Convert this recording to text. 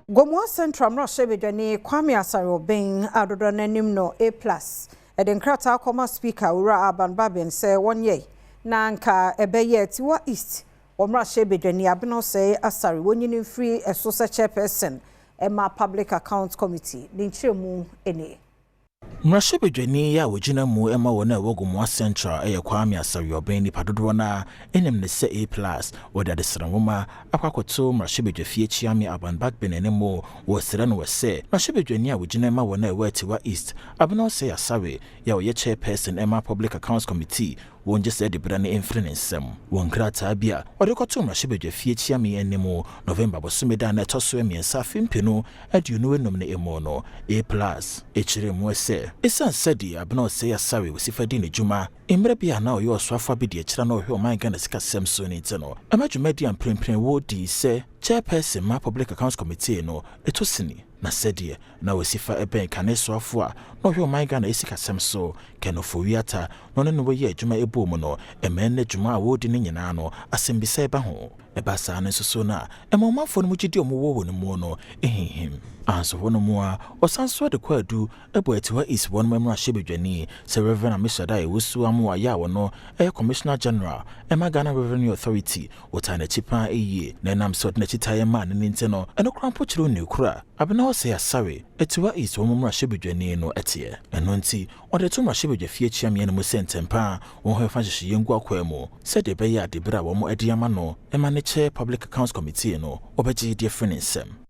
Gomoa Central mmarahyɛbadwani Kwame Asare-Obeng a dodoɔ no anim no A Plus de nkrataa kɔma Speaker Owura Alban Bagbin sɛ wɔnyɛ na anka ɛbɛyɛ Atiwa East wɔ mmarahyɛbadwani Abena Osei Asare wɔnyini mfiri ɛso sɛ Chairperson ɛma Public Accounts Committee. Ne nkyerɛmu nie. Mmarahyɛbadwani yi a wɔgyina mu ma wɔn a ɛwɔ Gomoa Central yɛ Kwame Asare-Obeng. Nipa dodoɔ no ara nim no sɛ A Plus. Wɔde adesrɛ nwoma akɔ akɔto mmarahyɛbadwafie Kyeame Alban Bagbin anim wɔ srɛ no wɔ sɛ mmarahyɛbadwani a wɔgyina ma wɔn a ɛwɔ Atiwa East, Abena Osei Asare, yɛ a ɔyɛ Chairperson ma Public Accounts Committee, wɔn gye sɛ de berɛ no mfiri ne nsam. Wɔ nkrataa bi a wɔde kɔto mmarahyɛbadwafie Kyeame anim November bosome da na ɛtɔ so 3, afe 2025 no emu no, A Plus ɛkyerɛ mu sɛ ɛsiane sɛdeɛ Abena Osei Asare wɔsifa di ne dwuma mmerɛ bi a na ɔyɛ ɔsoafo abɛdi akyirɛ na ɔhwɛ ɔman Ghana sikasɛm so no nti no, ɛma dwumadi a mprempren wɔdi sɛ Chairperson ma Public Accounts Committee no ɛtɔ sini, na sɛdeɛ na wɔsi fa ɛbɛn kane soafo a na ɔhwɛ ɔman Ghana sikasɛm so, Ken Ofori-Atta, na ɔne no wɔyɛ adwuma ɛbɔ mu no, ɛmɛn ne dwuma a wɔredi no nyinaa no asɛmbisa ɛba ho. Ɛba saa no nso so no a, ɛma ɔmanfoɔ no mu gyidi a ɔmowɔ wɔ no mu no ɛhinhim anso hɔ no mu a ɔsan so de kɔ adu ɛbɔ Atiwa East wɔn mmarahyɛbadwani sɛ Reverend Ammishaddai Owusu Amoah a wɔno ɛyɛ Commissioner General ɛma Ghana Revenue Authority, wɔtaa n'akyi paa ɛyie, na ɛnam sɛ ɔde n'akyi taeɛ maa ne ne nti no, ɛno koraa mpo kyerɛ ne kura Abena Osei Asare, Atiwa East wɔn mmarahyɛbadwani no ɛteɛ. Ɛno nti ɔde to mmarahyɛbadwafie kyeameɛ no mu sɛ ntɛmpa a wɔn ho ɛfa nhyehyɛeɛ ngu akwaa mu sɛdeɛ ɛbɛyɛ ade berɛ a wɔn adi ama no ɛma ne chair Public Accounts Committee no, wɔbɛgye deɛ firi ne nsɛm.